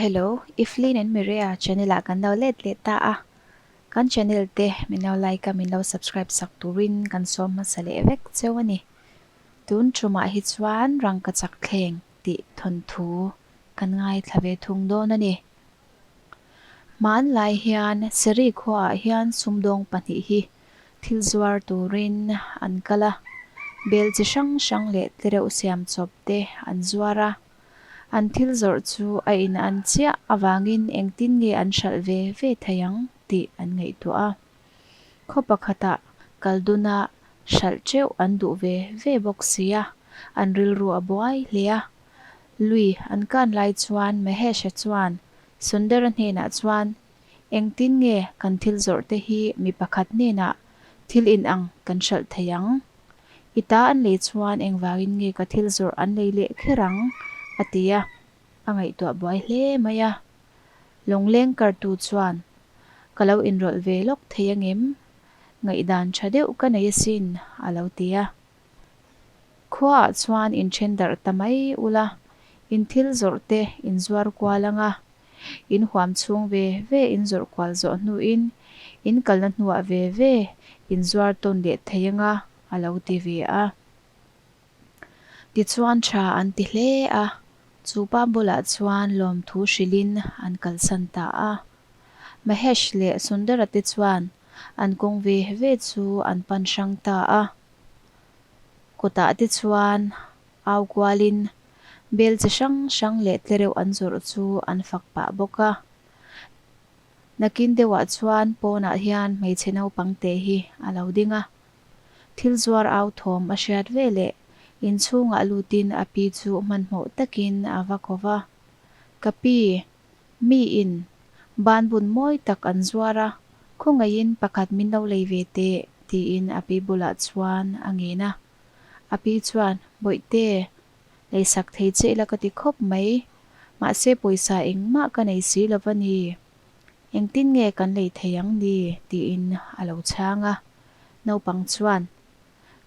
Hello, Iflin and Mireia channel ah kan lo let leh ta a, kan channel te min lo like a min lo subscribe sak turin kan sawm hmasa leh vek cheu a ni. Tun tumah hi chuan rangkachak thleng tih thawnthu kan ngaithla ve thung dawn a ni. Hmanlai hian Seri khuaah hian sumdawng pahnih hi thil zuar turin an kal a, bel chi hrang hrang leh tlereuh siam chawp te an zuar a. An thil zawrh chu a in an chiah avangin engtin nge an hralh ve ve thei ang tih an ngaihtuah a. Khaw pakhatah kal duna hralh teuh an duh ve ve bawk si a, an rilru a buai hle a. Lui an kan lai chuan Mahesh-a chuan Sundara hnenah chuan, Engtin nge kan thil zawrh te hi mi pakhat hnenah thil inang kan hralh thei ang? I ta an lei chuan engvangin nge ka thil zawrh an lei leh kher ang? a ti a, a ngaihtuah buai hle mai a. Lawngleng kartu chuan, Ka lo inrawlh ve lawk thei angem? Ngaihdan tha deuh ka nei asin, a lo ti a. Khuaah chuan in then darh ta mai ula, in thil zawrh te in zuar kual ang a, in huam chhung ve ve in zawrh kual zawh hnuin in kalna hnuah ve ve in zuar tawn leh thei ang a, a lo ti ve a. Tichuan tha an ti hle a, chu pa bulah chuan lawmthu hrilhin an kalsan ta a. Mahesh leh Sundara te chuan an kawng ve ve chu an pan hrang ta a. Kawtah te chuan au kualin bel chi hrang hrang leh tlereuh an zawrh chu an fak pah bawk a. Nakin deuhah chuan pawnah hian hmeichhe naupang te hi a lo ding a. Thil zuar au thawm a hriat ve leh inchhungah lutin a pi chu hmanhmawh takin a va ko va. Ka pi, Miin banbun mawi tak an zuar a, khawngaihin pakhat min lo lei ve teh, tiin a pi bulah chuan a ngen a. A pi chuan, Bawihte, leisak thei che ila ka ti khawp mai, mahse pawisa engmah ka nei si lo va ni. Engtin nge kan lei thei ang ni? tiin a lo chhang a. Naupang chuan,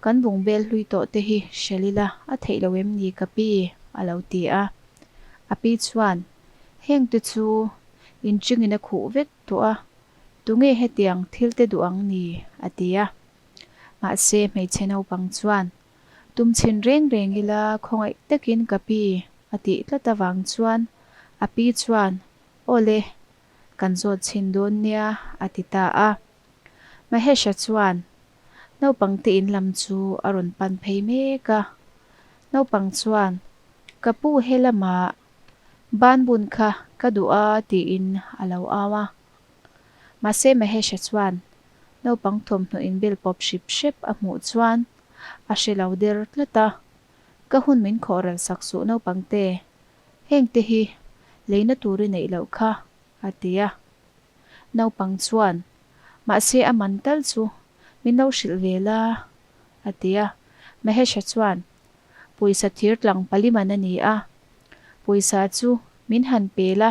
Kan bungbel hlui tawh te hi hrel ila a theih lo em ni ka pi? a lo ti a. A pi chuan, Heng te chu inchingin a khuh vek tawh a, tunge hetiang thil te duh ang ni? a ti a. Mahse hmeichhe naupang chuan, Tum chhin reng reng ila khawngaih takin ka pi a tih tlat avang chuan a pi chuan, Aw le, kan zawt chhin dawn nia a ti ta a. Mahesh-a chuan naupang te in lam chu a rawn pan phei mek a. Naupang chuan, Ka pu he lamah banbun kha ka duh a tiin a lo au a. Mahse Mahesh-a chuan naupang thawmhnaw inbel pawp hrip hrep a hmuh chuan a hre lo der tlat a, Ka hun min khawh ral sak suh naupang te, heng te hi leina tur i neih loh kha a ti a. Naupang chuan, Mahse a man tal chu min lo hrilh ve la, a ti a. Mahesha chuan, Pawisa thir tlang pali man a ni a, pawisa chu min han pe la,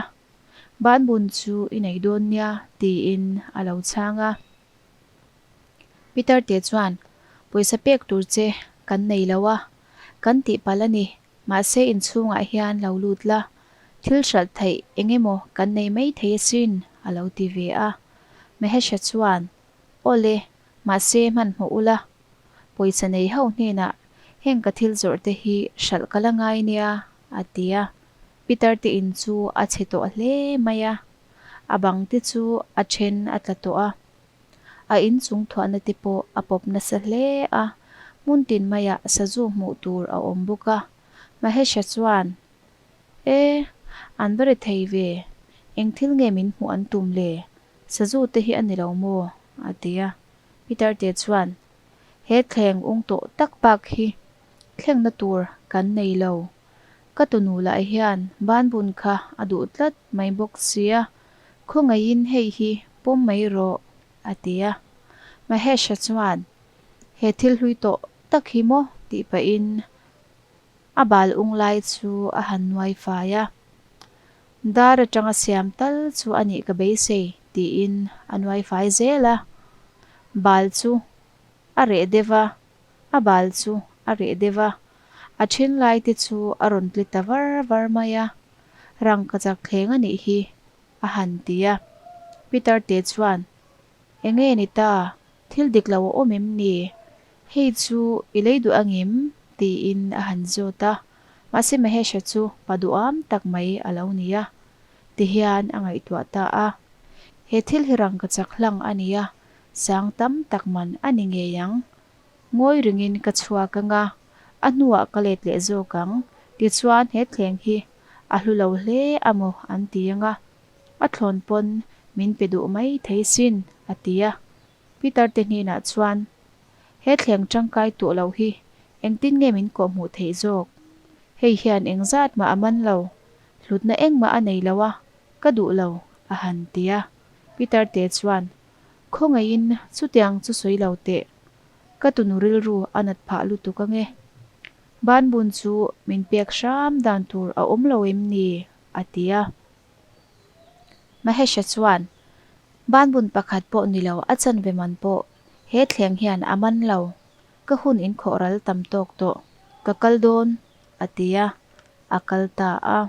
banbun chu i nei dawn nia, tiin a lo chhang a. Peter te chuan, Pawisa pek tur che kan nei lo a, kan tihpalh a ni, Mahse inchhungah hian lo lut la, thil hralh theih eng emaw kan nei mai thei asin, a lo ti ve a. Mahesha chuan, Aw le, mahse hmanhmawh ula, pawisa nei ho hnenah heng ka thil zawrh te hi hralh ka la ngai nia, a ti a. Peter te in chu a chhe tawh hle mai a, a bang te chu a then a tla tawh a. A inchung thuahna te pawh a pawp nasa hle a, hmun tin maiah sazu hmuh tur a awm bawk a. Mahesha chuan, E, an va ri thei ve, eng thil nge min hmuh an tum le? Sazu te hi a ni lo maw? a ti a. Peter te chuan, He thleng ung tawh tak bak hi thlengna tur kan nei lo. Ka tunu lah hian banbun kha a duh tlat mai bawk sia, Khawngaihin hei hi pawm mai rawh, a ti a. Mahesh-a chuan, He thil hlui tawh tak hi maw? tih pahin a bal ung lai chu a han nuai fai a. Dar atanga siam tal chu a nih ka beisei, tiin a nuai fai zel a. Bal chu a reh deuh a, a bal chu a reh deuh a, a then lai te chu a rawn tli ta var var mai a. Rangkachak thleng a nih hi, a han ti a. Peter te chuan, Enge ni ta, thil dik lo a awm em ni? Hei chu i lei duh angem? tiin a han zawt a. Mahse Mahesh-a chu pa duham tak mai a lo ni a, tihian a ngaihtuah ta a. He thil hi rangkachak hlang a ni a, sang tam tak man a ni ngei ang. Ngawi ringin ka chhuak anga, a hnuah ka let leh zawk ang. Tichuan he thleng hi a hlu lo hle a maw an ti anga, a thlawn pawn min pe duh mai thei sin, a ti a. Peter te hnenah chuan, He thleng tangkai tuh lo hi engtin nge min kawhhmuh theih zawk? Hei hian engzat mah a man lo, hlutna engmah a nei lo a, ka duh lo, a han ti a. Peter te chuan, Khawngaihin chutiang chu sawi lo teh. Ka tunu rilru a nat phah lutuk ange. Banbun chu min pek hram dan tur a awm lo em ni? a ti a. Mahesha chuan, Banbun pakhat pawh ni lo a chanve man pawh he thleng hian a man lo. Ka hun inkhawh ral tam tawk tawh. Ka kal dawn, a ti a. A kal ta a.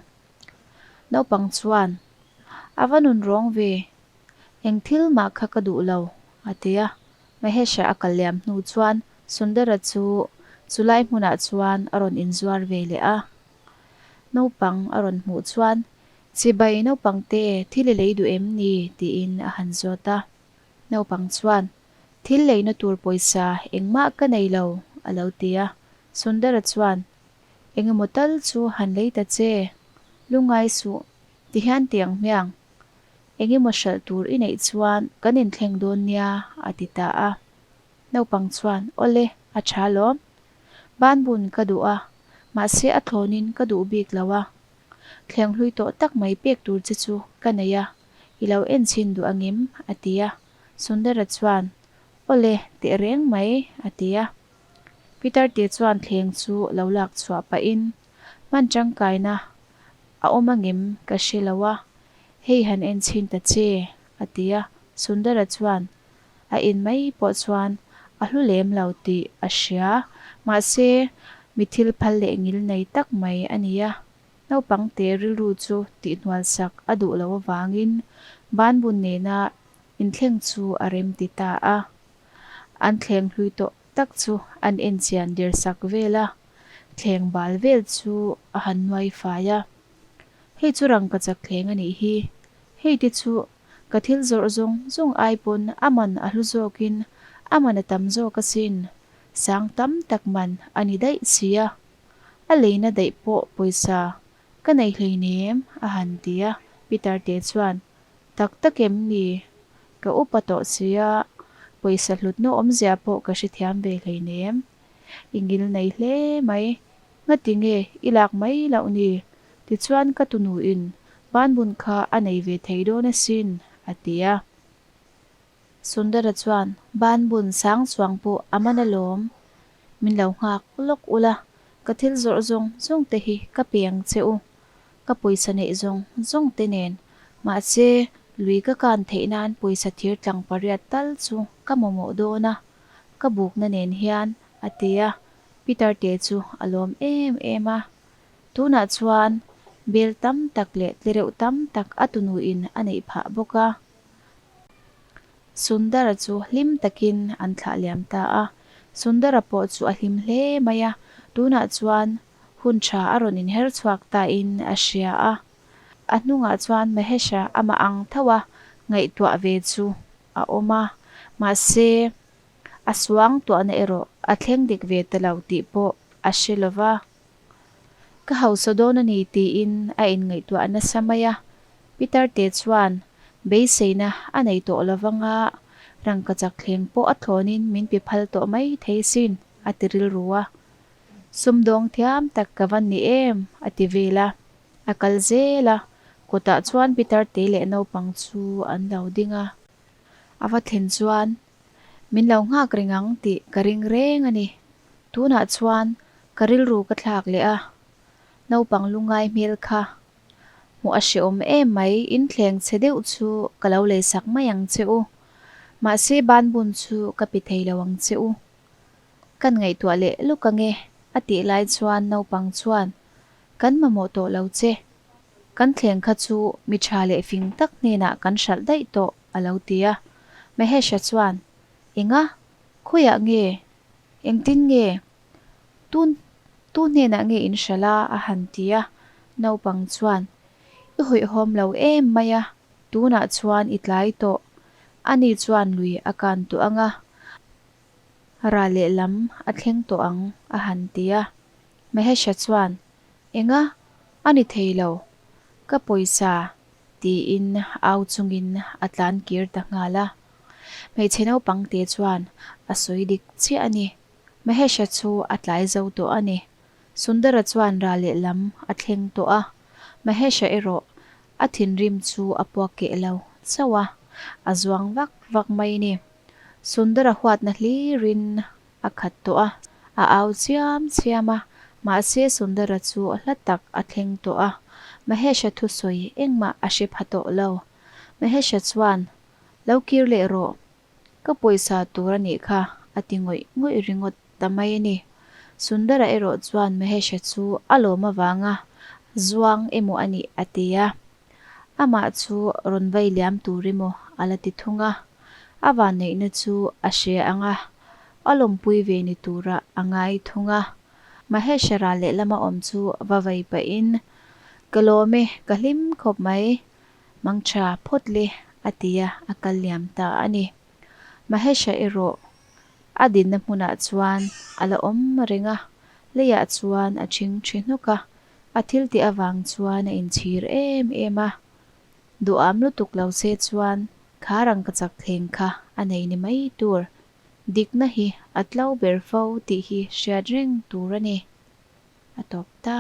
Naupang chuan, A va nun rawng ve, Eng thil mah kha ka duh lo, a ti a. Mahesha a kal liam hnu chuan Sundara chu chulai hmunah chuan a rawn inzuar ve leh a. Naupang a rawn hmuh chuan, Chibai naupang te, thil i lei duh em ni? tiin a han zawt a. Naupang chuan, Thil leina tur pawisa engmah ka nei lo, a lo ti a. Sundara chuan, Engemaw tal chu han lei ta che, lungngai suh, tihian tiang hmiang. Engemaw hralh tur i neih chuan kan inthleng dawn nia, a ti ta a. Naupang chuan, Awle, a tha lawm. Banbun ka duh a, mahse a thlawnin ka duh bik lo a. Thleng hlui tawh tak mai pek tur che chu ka nei a, i lo en chhin duh angem? a ti a. Sundara chuan, Awle, teh reng mai, a ti a. Peter te chuan thleng chu lo lak chhuah pahin, Hman tangkaina A awm angem ka hre lo a, hei han en chhin ta che, a ti a. Sundara chuan a en mai pawh chuan a hlu lem lo tih a hria. Mahse, mi thil phal leh ngil nei tak mai a ni a. Naupang te rilru chu tihhnual sak a duh loh avangin banbun nena inthleng chu a rem ti ta a. An thleng hlui tawh tak chu an en chian der sak vel a. Thleng bal vel chu a han nuai fai a, Hei chu rangkachak thleng a nih hi, hei te chu ka thil zawrh zawng zawng ai pawn a man a hlu zawkin a man a tam zawk asin, sang tam tak man a ni daih si a, a leina daih pawh pawisa ka nei hleinem a han ti a, Peter te chuan Tak tak em ni? Ka upa tawh si a, pawisa hlutna awmzia pawh ka hrethiam ve hleinem. I ngil nei hle mai. Ngati nge i lak mai loh ni? Tichuan ka tunuin banbun kha a nei ve thei dawn asin, a ti a. Sundara chuan, Banbun sang chuang pawh a man alawm. Min lo nghak lawk ula, ka thil zawrh zawng zawng te hi ka pe ang che u. Ka pawisa neih zawng zawng te nen. Mahse, lui ka kan theih nan pawisa thir tlang pariat tal chu ka mamawh dawn a. Ka bukna nen hian, a ti a, Peter te chu a lawm em em a. Tunah chuan bel tam tak leh tlereuh tam tak a tunuin a neih phah bawk a. Sundara chu hlim takin an thlah liam ta a. Sundara pawh chu a hlim hle mai a, tunah chuan hun tha a rawn inher chhuak tain a hria a. A hnungah chuan Mahesha amah ang tho a ngaihtuah ve chu a awm a, mahse, a suang tuahna erawh a thleng dik ve ta lo tih pawh a hre lo va. Ka hausa dawn a ni tiin a inngaihtuah nasa mai a, Peter te chuan beiseina a nei tawh lo vanga rangkachak thleng pawh a thlawnin min pe phal tawh mai thei sin a ti rilru a. Sumdawng thiam tak ka van ni em a ti vel a. A kal zel a, kawtah chuan Peter te leh naupang chu an lo ding a. A va thlen chuan, Min lo nghak reng ang tih ka ring reng a ni. Tunah chuan ka rilru ka thlak leh a, naupang lungngai hmel kha hmuh a hrehawm em mai, inthleng chhe deuh chu ka lo leisak mai ang che u. Mahse banbun chu ka pe thei lo ang che u. Kan ngaihtuah leh lawk ange, a tih lai chuan naupang chuan, Kan mamawh tawh lo che. Kan thleng kha chu mi tha leh fing tak hnenah kan hralh daih tawh, a lo ti a. Mahesh-a chuan, Enga? Khawiah nge? Engtin nge? Tu tu hnenah nge in hralh a? a han ti a. Naupang chuan, I hawihhawm lo em mai a, tunah chuan i tlai tawh. Ani chuan lui a kan tawh ang a, ral lehlam a thleng tawh ang, a han ti a. Mahesh-a chuan, Enga? A ni thei lo. Ka pawisa, tiin au chungin a tlan kir ta nghal a. Hmeichhe naupang te chuan a sawi dik chiah a ni. Mahesh-a chu a tlai zo tawh a ni. Sundara chuan ral lehlam a thleng tawh a. Mahesh-a erawh a thinrim chu a puak keh lo chauh a, a zuang vak vak mai a ni. Sundara huatna hlirin a khat tawh a, a au chiam chiam a, mahse Sundara chu hla tak a thleng tawh a, Mahesh-a thusawi engmah a hre pha tawh lo. Mahesh-a chuan, Lo kir leh rawh, ka pawisa tur a nih kha, a ti ngawih ngawih ringawt ta mai a ni. Sundara erawh chuan Mahesh-a chu a lawm avanga zuang emaw a nih a ti a, amah chu rawn vai liam tur emaw a la ti thung a. A vanneihna chu a hria ang a, a lawmpui ve ni tura a ngai thung a. Mahesh-a ral lehlama awm chu va vai pahin, Ka lawm e, ka hlim khawp mai, mangtha phawt le, a ti a, a kal liam ta a ni. Mahesh-a erawh a dinna hmunah chuan a la awm reng a, leiah chuan a ṭhing ṭhi hnawk a, a thil tih avang chuan a inchhir em em a. Duham lutuk lo se chuan kha rangkachak thleng kha a nei ni mai tur. Dikna hi a tlo ber fo tih hi hriat reng tur a ni. A tawp ta.